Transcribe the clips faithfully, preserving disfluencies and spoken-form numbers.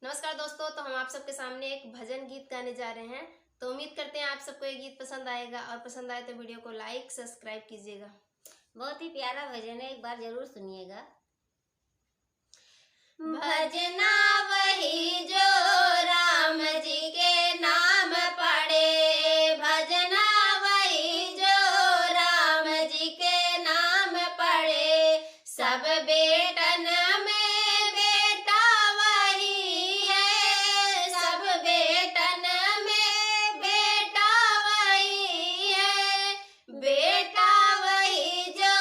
नमस्कार दोस्तों, तो हम आप सबके सामने एक भजन गीत गाने जा रहे हैं। तो उम्मीद करते हैं आप सबको ये गीत पसंद आएगा, और पसंद आए तो video को like, subscribe कीजिएगा। बहुत ही प्यारा भजन है, एक बार जरूर सुनिएगा। भजना वही जो राम जी के नाम पड़े, भजना वही जो राम जी के नाम पड़े, सब बेटन में बेटा वही है, सब बेटन में बेटा वही है। बेटा वही जो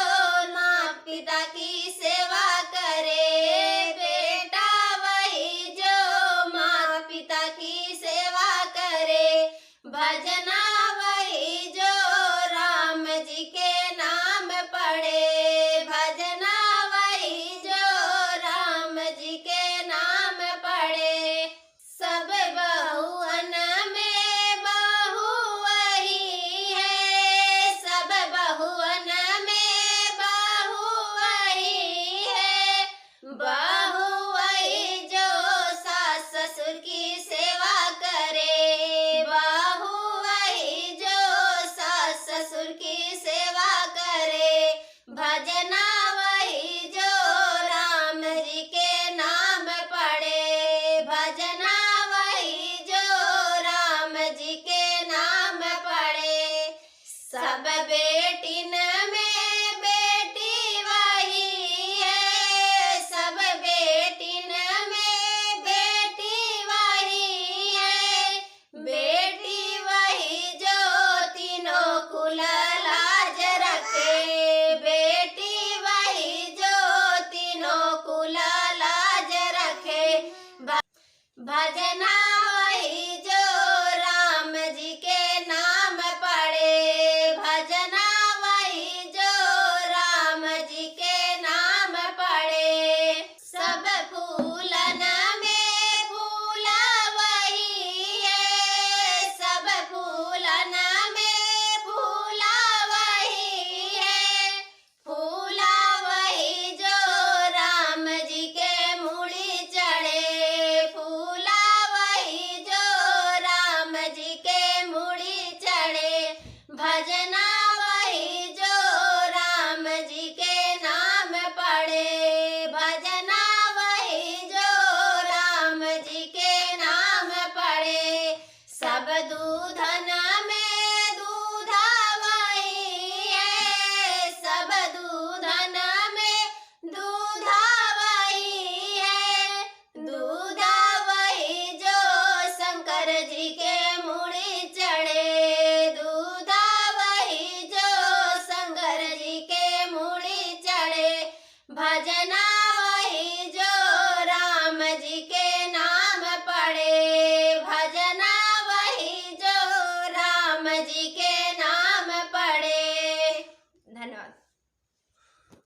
माँ पिता की सेवा करे, बेटा वही जो माँ पिता की सेवा करे, भजना वही जो राम जी के नाम पड़े, भजना वही जो राम जी के नाम पड़े। सब बहुअन में बहू वही है, सब बहुअन में बहू वही है। बहू वही जो सास ससुर की सेवा करे, बहू वही जो सास ससुर की सेवा करे, भजना वही जो राम जी के नाम पड़े, भजना वही जो राम जी के नाम पड़े। सब बेटिन में बेटी वही है, सब बेटिन में बेटी वही है। बेटी वही जो तीनों कुल लाज रखे, बेटी वही जो तीनों कुल लाज रखे। भ-, भजना